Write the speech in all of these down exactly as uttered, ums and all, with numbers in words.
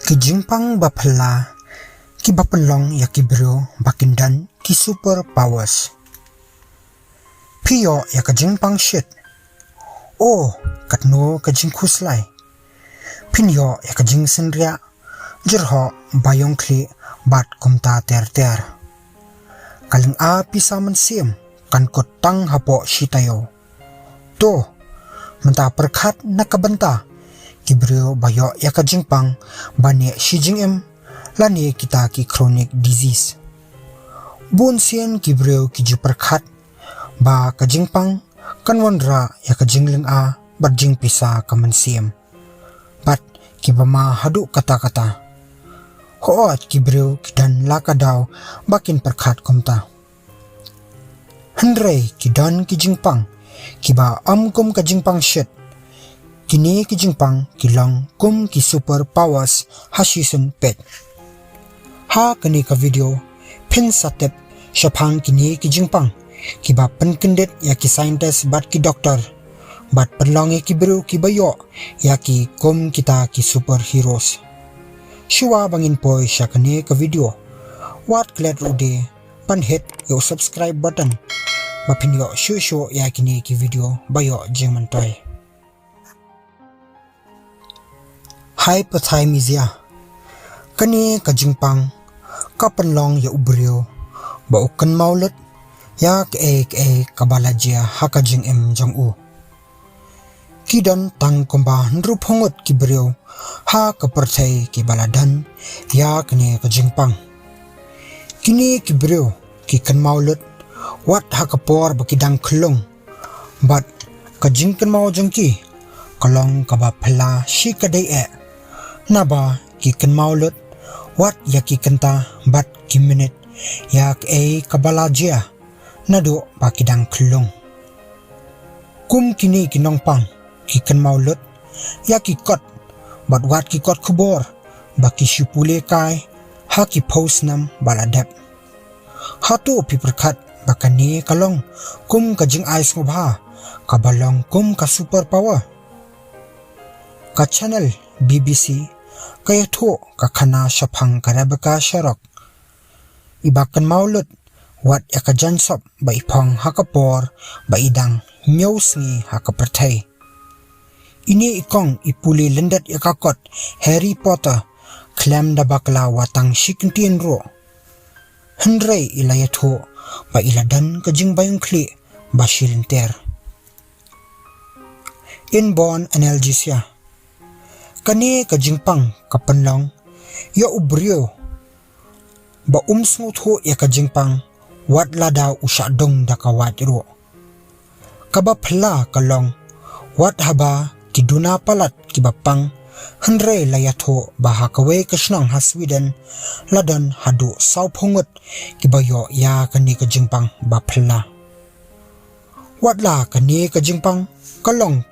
Ki jingpang ba phylla kiba pynlong ïa ki briew ba kin don ki superpowers. Phi ïoh ïa ka jingpang shit. Oh, katno ka jingkhuslai. Phin ïoh ïa ka jingsynriah, jyrhoh, baïong khlieh bad kumta ter ter. Ka lynga pisa mynsiem kan kut tang hapoh shi taïew. To, mynta pyrkhat na ka bynta ki briew ba ïoh ïa ka jingpang ba neh shi jingim lane kita ki chronic disease. Bun sien ki briew ki ju pyrkhat ba ka jingpang kan wanrah ïa ka jinglynga bad jingpisa ka mynsiem. Bad kiba ma haduh katta katta. Hooid, ki briew ki don la ka daw ba kin pyrkhat kumta. Hynrei ki don ki jingpang kiba ym kum ka jingpang shit. Kine ki jingpang ki long kum ki superpowers ha shisien peit. Ha kane ka video phin sa tip shaphang kine ki jingpang kiba pynkyndit ïa ki scientist bad ki doktor, bad pynlong ïa ki briew kiba ïoh ïa ki kum kita ki superheroes. Shuwa ba ngin poi sha kane ka video, wat klet ruh de ban hit ïa u subscribe button ba phin ïoh shuh shuh ïa kine ki video ba ïoh jingmyntoi. Hypothymesia. Kane ka jingpang ka pynlong ïa u briew ba u kynmaw lut ïa kaei kaei kaba la jia ha ka jingim jong u. Ki don tang kumba hynriewphew ngut ki briew ha ka pyrthei kiba la don ïa kane ka jingpang. Kine ki briew ki kynmaw lut wat ha ka por ba ki dang khyllung. Bad ka jingkynmaw jong ki ka long kaba phylla shikatdei eh. Naba ki kynmaw lut wat ïa ki kynta bad ki minit ïa kaei kaba la jia naduh ba ki dang khyllung. Kum kine ki nongpang ki kynmaw lut ïa ki kot bad wat ki kot khubor ba ki shu pule kai ha ki phew snem ba la dep. Hato phi pyrkhat ba kane ka long kum ka jingai sngewbha kaba long kum ka superpower? Ka channel B B C ka ïathuh ka khana shaphang ka Rebecca Sharrock, iba kynmaw lut wat ïa ka jaiñsop ba i phong ha ka por ba i dang hynñiew sngi ha ka pyrthei. Ine i kong i pule lyndet ïa ka kot Harry Potter khlem da bakla wat tang shi kyntien ruh. Hynrei i la ïathuh ba i la don ka jingbaïong khlieh ba shi lynter. Inborn analgesia. Kane ka jingpang ka pynlong ïa u briew ba um sngewthuh ïa ka jingpang wat lada u shah dung da ka wait ruh. Kaba phylla ka long wat haba ki duna palat kiba pang, hynrei la ïathuh ba ha kawei ka shnong ha Sweden la don haduh sawphew ngut kiba ïoh ïa kane ka jingpang ba phylla. Wat la kane ka jingpang ka long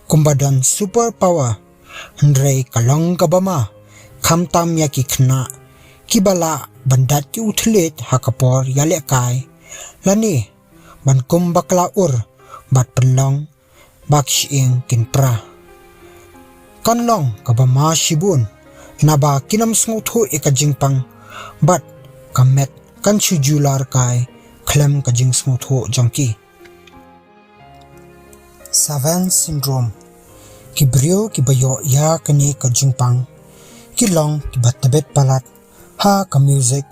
kumba don superpower, hynrei ka long kaba ma khamtam ïa ki khynnah kiba lah ban dat ki u thylliej ha ka por ïalehkai lane ban kum bakla ur bad pynlong ba ki shyieng kin pra. Kan long kaba ma shibun naba kin ym sngewthuh ïa ka jingpang bad ka met kan shu ju larkai khlem ka jingsngewthuh jong ki. Savant syndrome. Ki briew kiba ïoh ïa kane ka jingpang ki long kiba tbit palat ha ka music,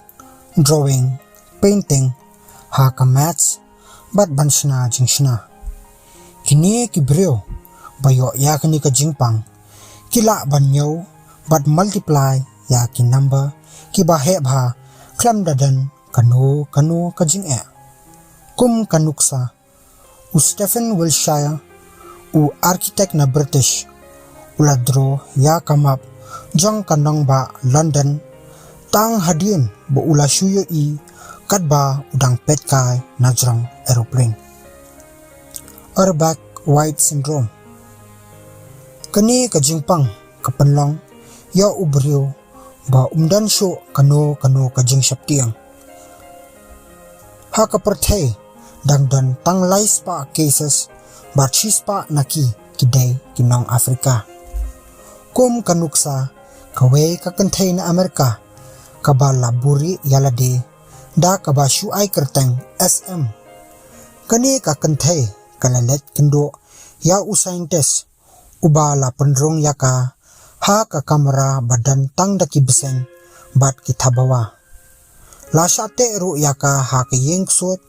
drawing, painting, ha ka maths bad ban shna jingshna. Kine ki briew ba ïoh ïa kane ka jingpang ki lah ban ñiew bad multiply ïa ki number kiba heh bha khlem da don kano kano ka jingeh. Kum ka nuksa, u Stephen Wiltshire, u architect na British, u la draw ïa ka map jong ka nongbah London tang hadien ba u la shu ïohi katba u dang peit kai na jrong aeroplane. Urbach Wight syndrome. Kane ka jingpang ka pynlong ïa u briew ba um don shuh kano kano ka jingsheptieng. Ha ka pyrthei dang don tang lai spah cases bad shi spah na ki ki dei ki nong Africa. Kum ka nuksa, Kawei ka kynthei na Amerika kaba la buhrieh ïa lade da kaba shu ai kyrteng S M. Kane ka kynthei ka la leit kynduh ïa u scientist uba la pynrung ïa ka ha ka kamra ba don tang da ki bseiñ bad ki thabawa. La shah teh ruh ïa ka ha ka ïing ksuid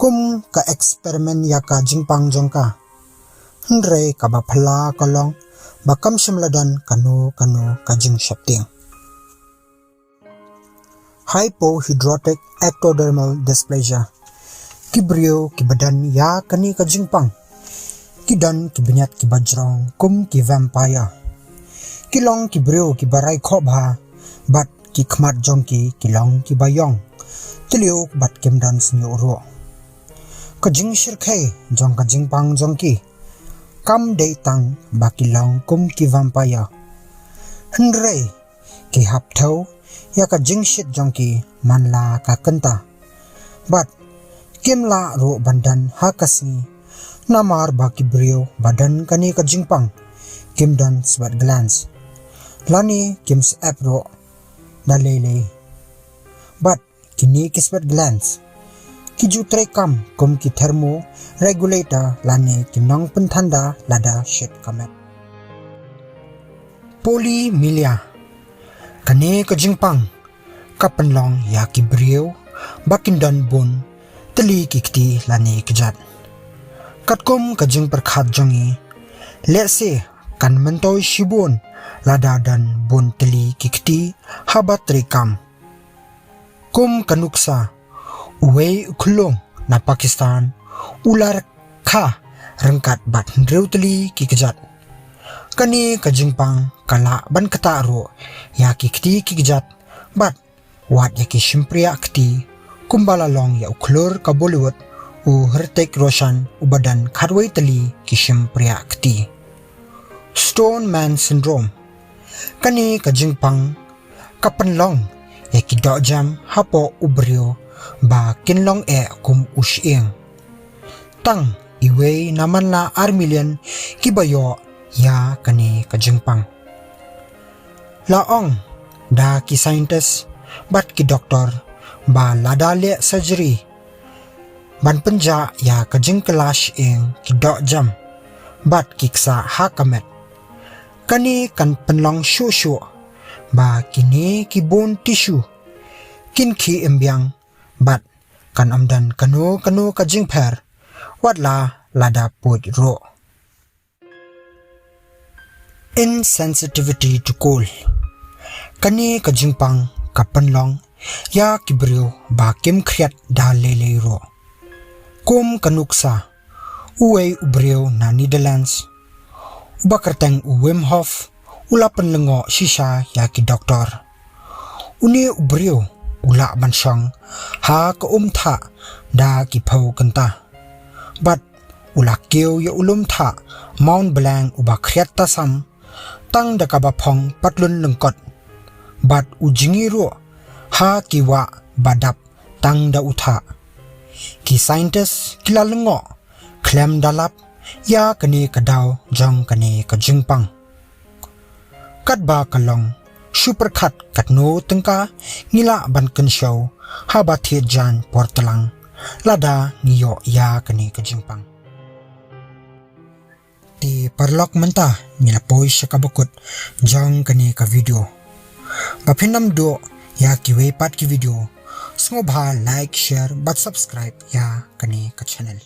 kum ka experiment ïa ka jingpang jong ka. Hynrei kaba phylla ka long ba kam shym la don kano kano ka jingsheptieng. Hypohidrotic ectodermal dysplasia. Ki briew kiba don ïa kane ka jingpang ki don ki bniat kiba jrong kum ki vampire. Ki long ki briew kiba rai khoh bha bad ki khmat jong ki ki long kiba ïong, tliu bad kim don shñiuh ruh. Ka jingshyrkhei jong ka jingpang jong ki kam dei tang ba ki long kum ki vampire, hynrei ki hap thew ïa ka jingshit jong ki man la ka kynta. Bad kim lah ruh ban don ha ka sngi namar ba ki briew ba don kane ka jingpang kim don sweat glands lane kim sep ruh da lei lei. Bad kine ki sweat glands ki ju trei kam kum ki thermoregulator lane ki nongpynthanda lada shit ka met. Polymelia. Kane ka jingpang ka pynlong ïa ki briew ba kin don bun tylli ki kti lane kjat. Katkum ka jingpyrkhat jong ngi, lehse kan myntoi shibun lada don bun tylli ki kti haba trei kam. Kum ka nuksa, uwei u khyllung na Pakistan u la rkha ryngkat bad hynriew tylli ki kjat. Kane ka jingpang ka lah ban ktah ruh ïa ki kti ki kjat bad wat ïa ki shympriah kti, kumba la long ïa u khlur ka Bollywood u Hrithik Roshan uba don khatwei tylli ki shympriah kti. Stone Man Syndrome. Kane ka jingpang ka pynlong ïa ki dohjem hapoh u briew ba kin long eh kum u shyieng. Tang iwei na man la ar million kiba ïoh ïa kane ka jingpang. La ong da ki scientist bad ki doktor ba lada leh surgery ban pynjah ïa ka jingkylla shyieng, ki dohjem bad ki ksah ha ka met, kane kan pynlong shuh shuh ba kine ki bone tissue kin khih im biang bad kan ym don kano kano ka jingpher, wat la lada pud ruh. Insensitivity to cold. Kane ka jingpang ka pynlong ïa ki briew ba kim khriat da lei lei ruh. Kum ka nuksa, uwei u briew na Netherlands uba kyrteng u Wim Hof u la pynlyngngoh shisha ïa ki doktor. Une u briew u lah ban shong ha ka um thah da ki phew kynta. Bad u la kiew ïa u lum thah Mont Blanc uba khriat tasam tang da kaba phong patlun lyngkot. Bad u jngi ruh ha ki wah ba dap tang da u thah. Ki scientist ki la lyngngoh khlem da lap ïa kane ka daw jong kane ka jingpang. Katba ka long, shu pyrkhat katno tyngka ngi lah ban kynshew haba thied jan por tlang lada ngi ïoh ïa kane ka jingpang. Te paralok, mynta ngi la poi sha kaba kut jong kane ka video. Ba phin ym duh ïa kiwei pat ki video, sngewbha like, share bad subscribe ïa kane ka channel.